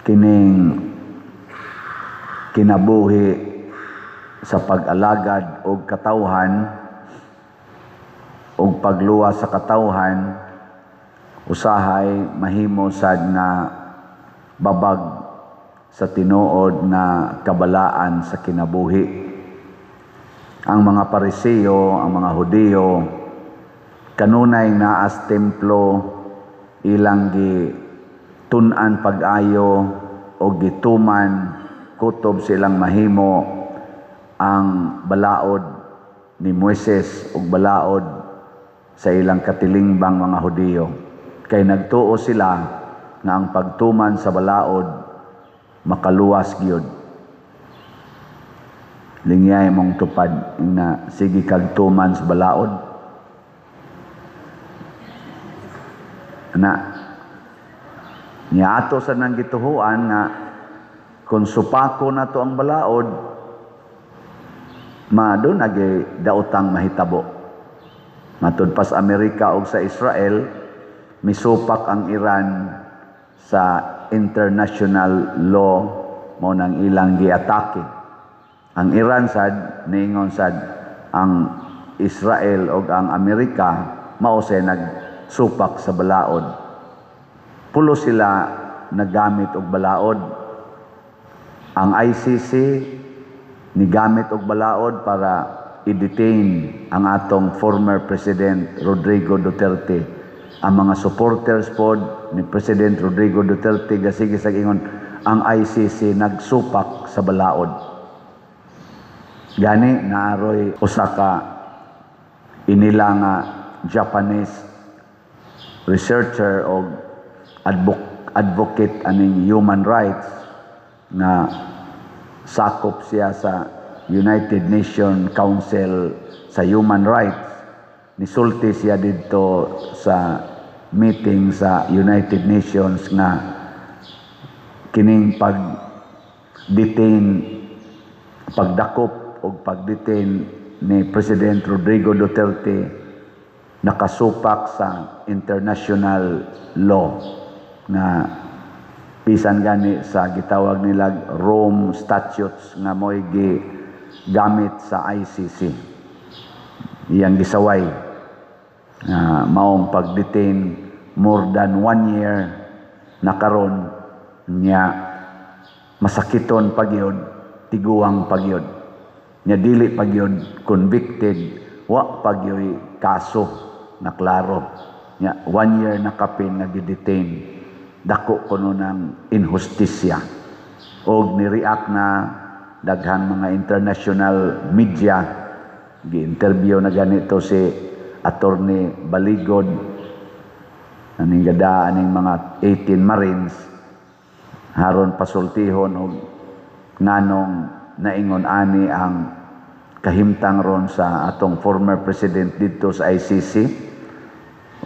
Kining kinabuhi sa pag-alagad og katawhan og pagluwas sa katawhan usahay mahimo sad nga babag sa tinuod nga kabalaan sa kinabuhi. Ang mga Pariseo, ang mga Hudiyo, kanunay naa sa templo, ilang gi tun-an pag-ayo o gituman kutob silang mahimo ang balaod ni Moises ug balaod sa ilang katilingbang mga Hudiyo. Kay nagtuo sila nga ang pagtuman sa balaod makaluwas gyud. Lingyay mong tupad na sige kag tuman sa balaod. Na niya ato sa nang gituhuan nga kung supako na to ang balaod, ma doon agi daotang mahitabo. Matud pa sa Amerika o sa Israel, misupak ang Iran sa international law, mo nang ilang giatake. Ang Iran sad niingon sad ang Israel o ang Amerika mao say nagsupak sa balaod. Pulo sila nagamit og balaod. Ang ICC nigamit og balaod para i-detain ang atong former President Rodrigo Duterte. Ang mga supporters pod ni President Rodrigo Duterte gasige sa ingon ang ICC nagsupak sa balaod. Gani naaroy usa ka inila nga Japanese researcher o advocate aning human rights nga sakop siya sa United Nations Council sa Human Rights. Nisulti siya didto sa meeting sa United Nations nga kining pag detain, pagdakop o pag-detain ni President Rodrigo Duterte nakasupak sa international law nga bisan gani sa gitawag nila Rome Statutes nga mo'y gamit sa ICC. Iyang gisaway nga maong pag-detain more than one year na karon niya, masakiton pagyud, tiguang pagyud nya, dili pagyud convicted, wa pagyoy kaso na klaro nya, one year na kapin nga gidetain. Dako kuno ng inhustisya og ni-react na daghang mga international media. Gi-interview na ganito si Attorney Baligod aning gada aning mga 18 Marines haron pasultihon og nganong naingon ani ang kahimtang ron sa atong former president didto sa ICC,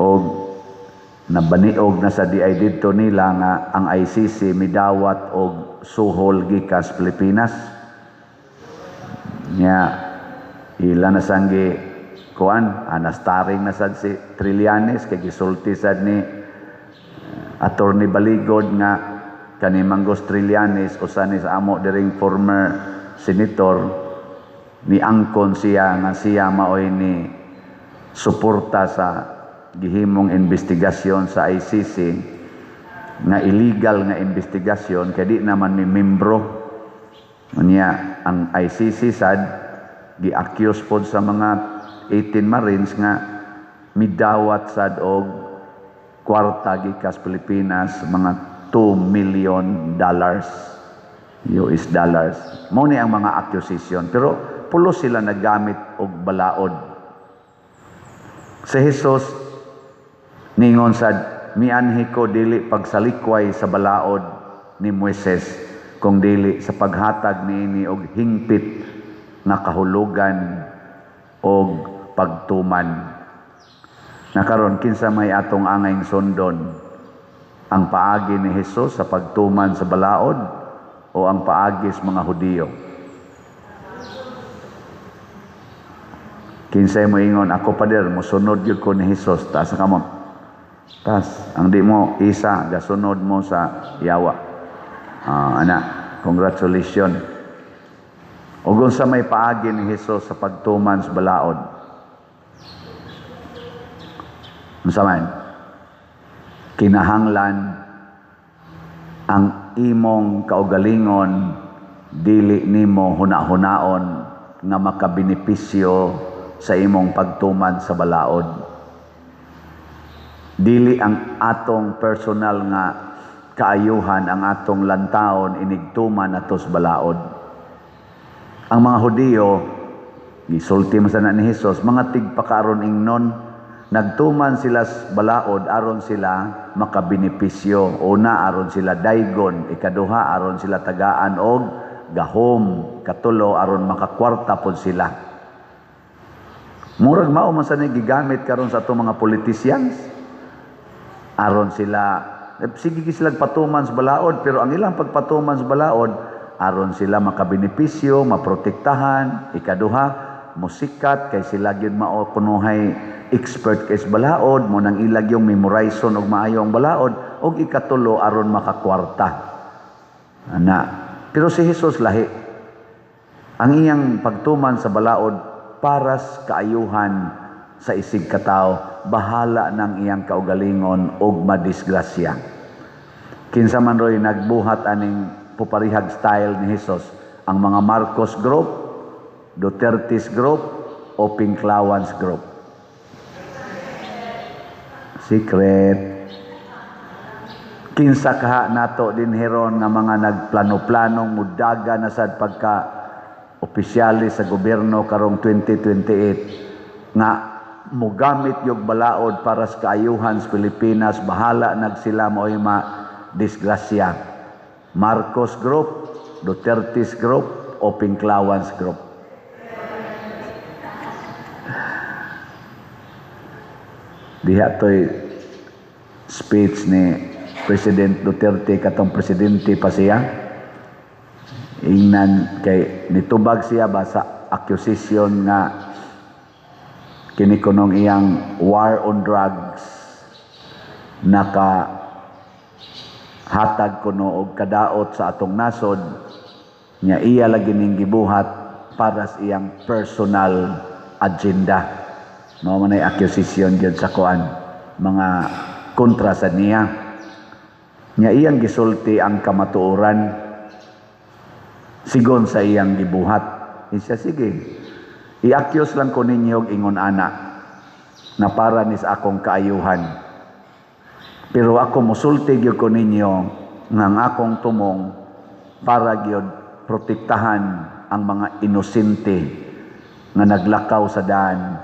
og nabaniog na sa DI didto nila nga ang ICC midawat og suhol gikas Pilipinas nya. Ila na sanggi kuan anastaring na sad si Trillanes kay gisulti sad ni Attorney Baligod nga kani Manggos Trillanes, usa ni sa amo diring former senator, ni angkon siya nga siya maoy ni suporta sa gihimong investigasyon sa ICC nga illegal nga investigasyon kay di naman mi membro niya. Ang ICC sad gi-accuse pod sa mga 18 Marines nga midawat sad og kwarta gikas Pilipinas, mga $2 million, US dollars. Mao ni ang mga accusation, pero pulo sila naggamit og balaod. Si Jesus ningon sad, "Mianhi ko dili pagsalikway sa balaod ni Moises, kung dili sa paghatag niini og hingpit nga kahulugan og pagtuman." Nakaron, kinsa may atong angayng sundon? Ang paagi ni Jesus sa pagtuman sa balaod o ang paagi sa mga Hudiyo? Kinsay mo ingon, "Ako, pader, mosunod gyud ko ni Jesus"? Taas sa kamot. Tas ang di mo isa gasunod mo sa yawa. Ah, ana, congratulations. Ug unsa may paagi ni Hesus sa pagtuman sa balaod? Unsa man? Kinahanglan ang imong kaugalingon dili nimo huna-hunaon nga makabenepisyo sa imong pagtuman sa balaod. Dili ang atong personal nga kaayuhan ang atong lantaon inigtuman ato sa balaod. Ang mga Hudiyo, gisulti man sana ni Hesus, mga tigpakaaron ingnon, nagtuman sila sa balaod aron sila makabenepisyo. Una, aron sila daygon. Ikaduha, aron sila tagaan og gahom. Katulo, aron makakwarta pod sila. Murag mao man sa gigamit karon sa atong mga politicians. Aron sila, sige sila patuman sa balaod, pero ang ilang pagpatuman sa balaod, aron sila makabenepisyo, maprotektahan. Ikaduha, musikat kay sila gyud mao kunuhay expert kay sa balaod, mo nang ilag yung memorizon og maayo ang balaod, og ikatulo, aron makakwarta. Ana, pero si Jesus lahi. Ang iyang pagtuman sa balaod para sa kaayuhan sa isig katawo, bahala ng iyang kaugalingon og madisgrasya. Kinsa man roy nagbuhat aning puparihag style ni Jesus? Ang mga Marcos Group, Duterte's Group, o Pinklawans Group? Secret. Kinsa kaha nato dinhi ron nga mga nagplano-planong mudaga na sad pagka opisyalis sa gobyerno karong 2028 nga mugamit yung balaod para sa kaayuhan sa Pilipinas, bahala nag sila mo'y ma disgrasya? Marcos Group, Duterte's Group, o Pinklawans Group? Diha to'y speech ni President Duterte katong presidente pa siya. Ingnan kay nitubag siya ba sa accusation nga kini kunong iyang war on drugs naka hatag kuno og kadaot sa atong nasod, nya iya lagi ning gibuhat para sa iyang personal agenda. Mao man ay accusation gyud sa kuan mga kontra sa niya. Nya iyang gisulti ang kamatuoran sigon sa iyang gibuhat. Siya, "Sige, i-accuse lang ko ninyo og ingon ana na para ni sa akong kaayuhan. Pero ako musulti gyud ko ninyo nga ang akong tumong para gyud protektahan ang mga inosente nga naglakaw sa daan,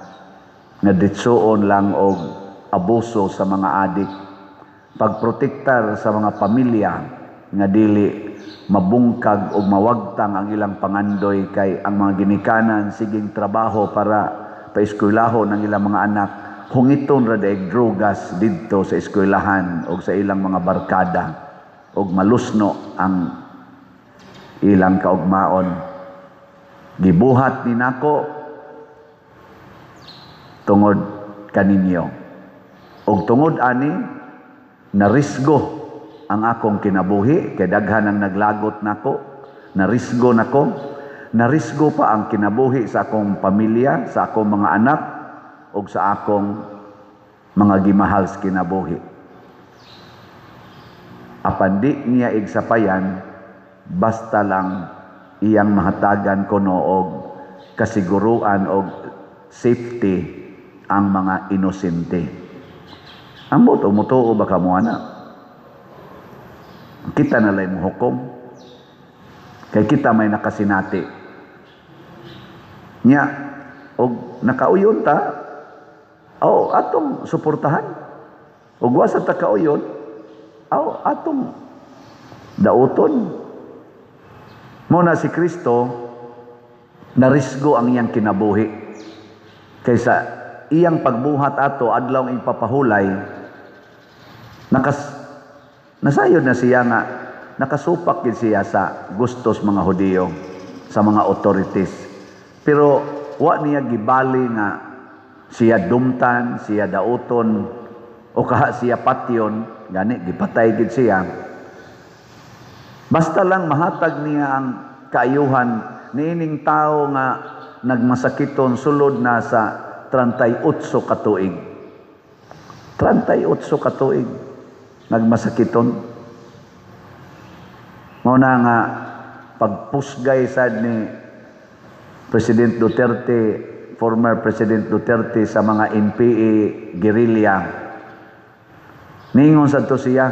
nga ditsuon lang og abuso sa mga adik, pagprotektar sa mga pamilya nga dili mabungkag o mawagtang ang ilang pangandoy kay ang mga ginikanan siging trabaho para paeskwelahon ang ilang mga anak, hungiton ra daig drogas didto sa eskwelahan o sa ilang mga barkada og malusno ang ilang kaugmaon. Gibuhat ni nako tungod kaninyo. Og tungod ani narisgo ang akong kinabuhi kay daghan ang naglagot nako, narisgo nako, narisgo pa ang kinabuhi sa akong pamilya, sa akong mga anak ug sa akong mga gimahal sa kinabuhi." Apan di niya igsapayan, basta lang iyang mahatagan kuno og kasiguruan og safety ang mga inosente. Ambot, umutuo ba kamo ana? Kita na lay mo hukom. Kay kita may nakasinati. Nya, og nakauyon ta, o atong suportahan. Og wa sa ta kauyon, aw atong dauton. Mo na si Kristo, narisgo ang iyang kinabuhi. Kaysa iyang pagbuhat ato adlaw ipapahulay, nasayod na siya nga nakasupak gid siya sa gustos mga Hudiyo, sa mga authorities. Pero wa niya gibali nga siya dumtan, siya dauton, o kaha siya patyon, gani gipatay gid siya. Basta lang mahatag niya ang kaayuhan niining tao nga nagmasakiton sulod na sa 38 ka tuig. 38 ka tuig nagmasakiton. Mao na nga pagpusgay sad ni President Duterte, former President Duterte, sa mga NPA guerrilla. Ningon sad to siya,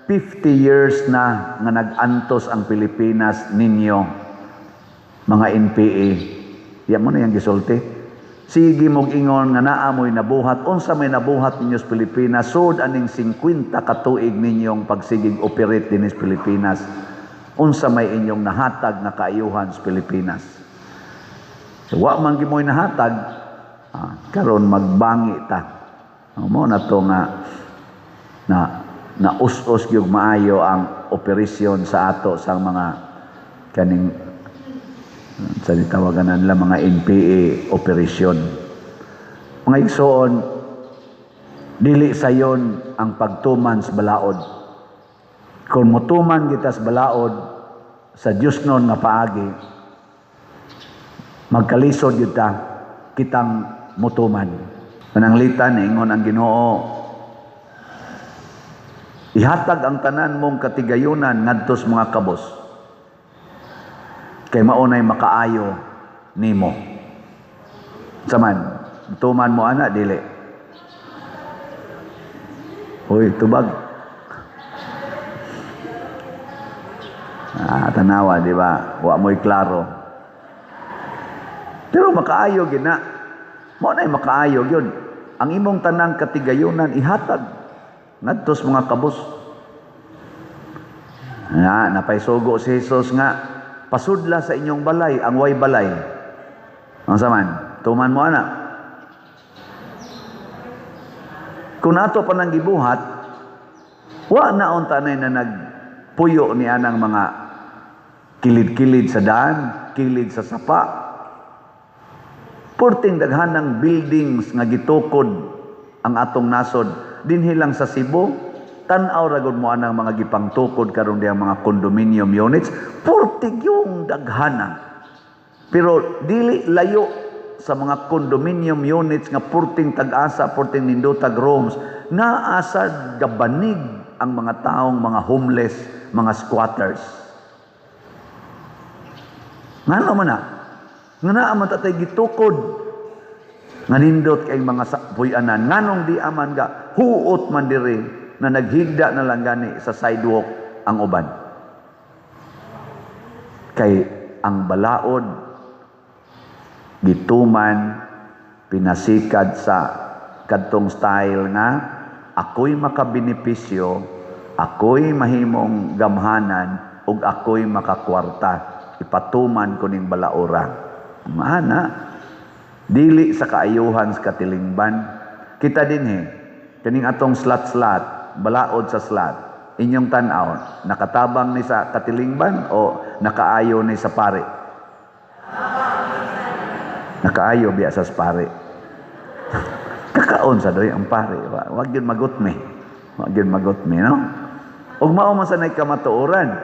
"50 years na nga nag-antos ang Pilipinas ninyo, mga NPA." Iya mo na yung gisulti. "Sige mong ingon nga naa mo'y nabuhat, unsa may nabuhat ninyo sa Pilipinas, sud aning 50 katuig ninyong pagsigig operate dinhi sa Pilipinas? Unsa may inyong nahatag nga kaayuhan sa Pilipinas? So, wa man gimoy nahatag, karon magbangi ta." Mo na to nga na na us-us gyud maayo ang operasyon sa ato sa mga kaning sa gitawagan nila mga NPA operasyon. Mga igsoon, dili sayon ang pagtuman sa balaod. Kung mutuman kita sa balaod sa Diyos nun nga paagi, magkalisod gyud ta kitang mutuman. Pananglitan, ingon ang Ginoo, "Ihatag ang tanan mong katigayunan ngadto sa mga kabos. Kay maunay makaayo nimo." Saman, tuman mo ana, dili? Hoy, tubag. Ah, tanawa, di ba? Wa mo'y klaro. Pero makaayo gina. Mo na'y makaayo yun. Ang imong tanang katigayunan ihatag ngadto sa mga kabos. Nga, napaysugo si Jesus nga, "Pasudla sa inyong balay ang way balay." Ang saman, tuman mo ana? Kung ato pa nang gibuhat, wa na unta na nagpuyo ni anang mga kilid-kilid sa daan, kilid sa sapa. Purting daghan ng buildings nga gitukod ang atong nasod dinhi lang sa Cebu. Tan-aw ra gud mo anang mga gipangtukod karon diyang mga condominium units, purtig yung daghana. Pero dili layo sa mga condominium units nga purting tag-asa, purting nindotag rooms, naa sa gabanig ang mga taong mga homeless, mga squatters. Ngano man na? Nga naa man tatay gitukod nga nindot kay mga puy-anan? Nganong di aman ga huot man diri na naghigda na lang gani sa sidewalk ang uban? Kay ang balaod gituman, pinasikad sa kadtong style nga ako'y makabenepisyo, ako'y mahimong gamhanan ug ako'y makakwarta, ipatuman ko ning balaora. Maana dili sa kaayuhan sa katilingban. Kita dinhi kaning atong slat-slat, balaod sa slat, inyong tan-aw, nakatabang ni sa katilingban o nakaayo ni sa pare? Nakaayo biya sa pare. Kakaon sa doy ang pare. Wag yun magutmi, wag yun magutmi, no? Ug mao man sa nay kamatuoran,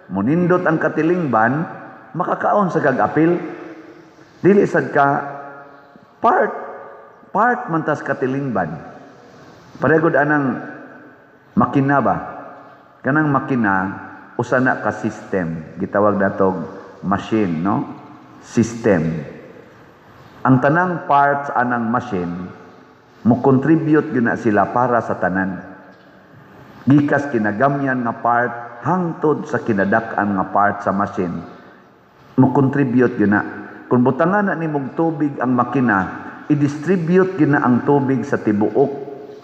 munindot ang katilingban, makakaon sa kag-apil. Dili sad ka part part man tas katilingban. Paregod anang makina ba? Kanang makina, usa na ka system, gitawag natog machine, no? System. Ang tanang parts anang machine mo contribute gyud na sila para sa tanan. Gikas kinagamyan nga part hangtod sa kinadak-an nga part sa machine mo contribute gyud na. Kung butangan na nimog tubig ang makina, i-distribute gyud na ang tubig sa tibuok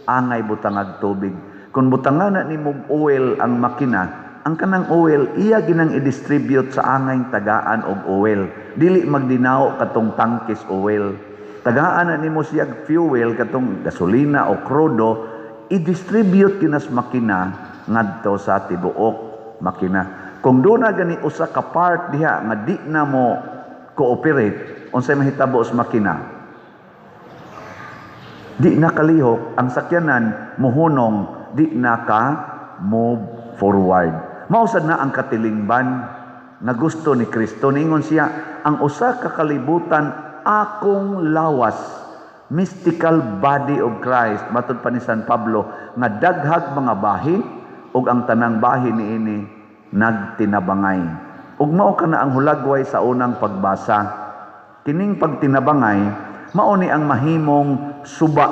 angay butangag tubig. Kung butangan na nimog oil ang makina, ang kanang oil iya ginang i-distribute sa angay tagaan og oil. Dili magdinaw katong tangkis oil. Tagaan na nimo siya fuel, katong gasolina o krudo, i-distribute gyud sa makina ngadto sa tibuok makina. Kung doon na gani usa ka part diha nga di na mo cooperate, unsay mahitabo sa makina? Di na kalihok ang sakyanan, muhunong, di na ka move forward. Mao sad na ang katilingban nga gusto ni Kristo. Niingon siya, ang usa ka kalibutan akong lawas, mystical body of Christ, matud pa ni San Pablo, nga daghag mga bahin ug ang tanang bahin niini nagtinabangay. Ug mao kana ang hulagway sa unang pagbasa. Kining pagtinabangay mao ni ang mahimong suba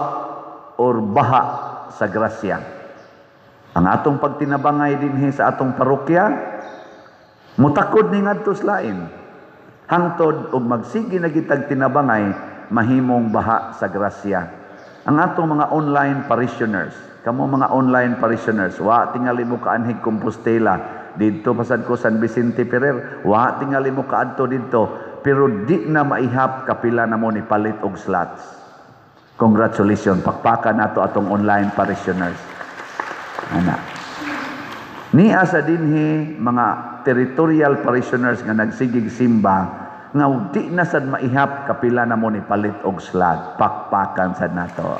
or baha sa grasya. Ang atong pagtinabangay dinhi sa atong parokya mutakod ni ngadto sa lain. Hangtod og magsige na gitag tinabangay, mahimong baha sa grasya. Ang atong mga online parishioners, kamo mga online parishioners, wa tingali mo kaanhig Compostela, didto pasad ko San Vicente Ferrer, wa tingali mo kaadto didto, pero di na maihap kapila na mo ni palit og slots. Congratulations, pakpakan nato atong online parishioners. Ana. Nia sa dinhi mga territorial parishioners nga nagsigig simba nga di na sad maihap kapila na mo ni palit og slot. Pakpakan sad nato.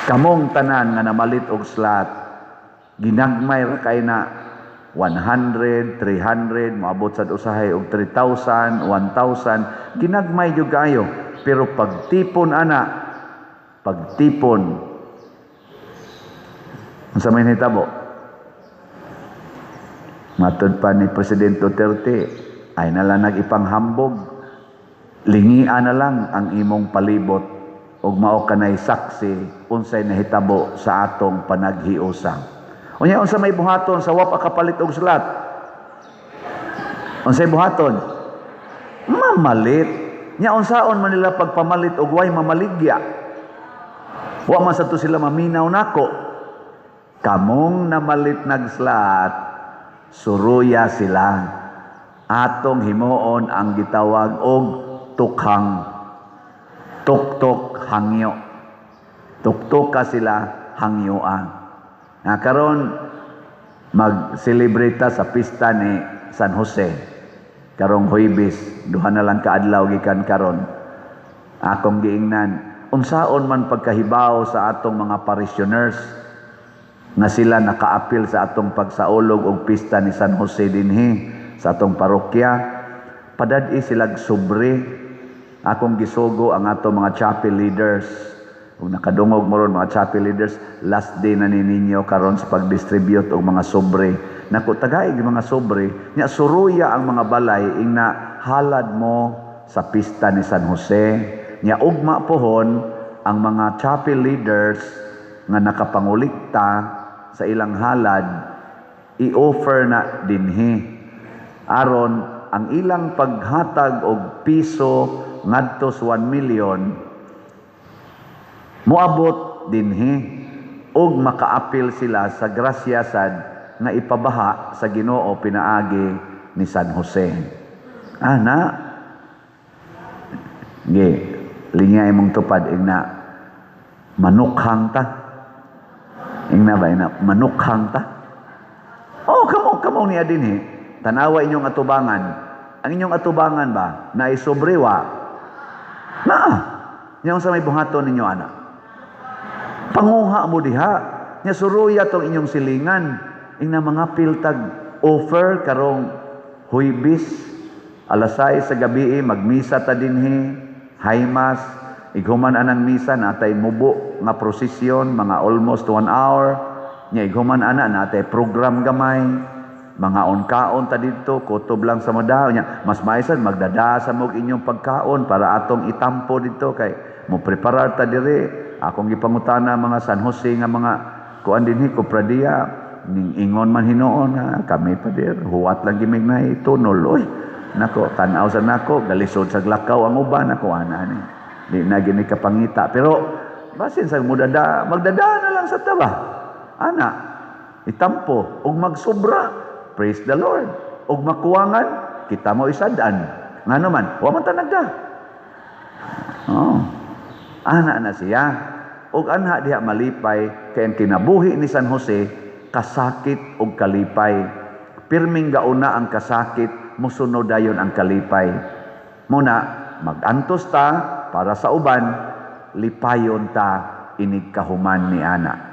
Kamong tanan nga namalit og slot, ginagmay ra kay na 100, 300, moabot sad usahay og 3,000, 1,000, ginagmay gyud kaayo. Pero pagtipon ana, pagtipon, unsa may nahitabo? Matod pa ni President Duterte, ay nala nag-ipanghambog, lingia na lang ang imong palibot ug mao kanay saksi unsay nahitabo sa atong panaghiusa. Unya, unsa may buhaton sa wa pa kapalit og slot? Unsay buhaton? Mamalit. Nya unsaon man nila pagpamalit og way mamaligya? Wa man sa to sila maminaw nako. Kamong namalit nagslot, suruya sila. Atong himuon ang gitawag og tukhang. Tuktok hangyo. Tuktok ka sila hangyoa. Nga karon mag-celebrate ta sa pista ni San Jose. Karong Huwebes, duha na lang kaadlaw gikan karon. Akong giingnan, unsaon man pagkahibaw sa atong mga parishioners nga sila nakaapil sa atong pagsaulog og pista ni San Jose dinhi sa atong parokya, padad-i silag sobre. Akong gisugo ang atong mga chapel leaders. Ug nakadungog mo ron mga chapel leaders, last day na ni ninyo karon sa pag-distribute og mga sobre. Nako, tagaig mga sobre, nya suruya ang mga balay ingna halad mo sa pista ni San Jose. Nya ugma pohon ang mga chapel leaders nga nakapangulikta sa ilang halad, i-offer na dinhi aron ang ilang paghatag og piso ngadto sa 1 million moabot dinhi ug makaapil sila sa grasya sad nga ipabaha sa Ginoo pinaagi ni San Jose. Ana ge linya imong tupad, ingna manukhang ta. Ingna ba, ingna manukhang ta? Oh, kamo kamo niya dinhi. Tanawa inyong atubangan. Ang inyong atubangan ba na isobrewa? Naa. Nya unsa may buhaton ninyo ana? Panguha mo diha. Nya suruya tong inyong silingan. Ingna mga piltag offer karong Huwebes alas 6 sa gabi magmisa ta dinhi, high mass, ighuman anang misa natay mubo nga prosesyon mga almost 1 hour. Nya ighuman ana natay program gamay, mga onkaon ta didto, kutob lang sa madaw. Nya mas maisan magdada sa mog inyong pagkaon para atong itampo didto kay mo preparar ta dire. Akong gipangutana mga San Jose nga mga kuan dinhi kopradia, ning ingon man hinuon nga kami pa dir huwat lang gimig na tunol. Oy nako, tan-aw sa nako galisod sa lakaw ang uban nako ana ni di na gini kapangita, pero basin sa mudada magdada na lang sa taba ana itampo ug magsobra. Praise the Lord. Ug makuwangan, kita mo isad-an. Ngano man, wa man ta nagda. Oh. Ana na siya. Ug anha diha malipay kay ang kinabuhi ni San Jose kasakit ug kalipay. Pirming gauna ang kasakit, musunod dayon ang kalipay. Muna, magantos ta para sa uban, lipayon ta inig kahuman ni ana.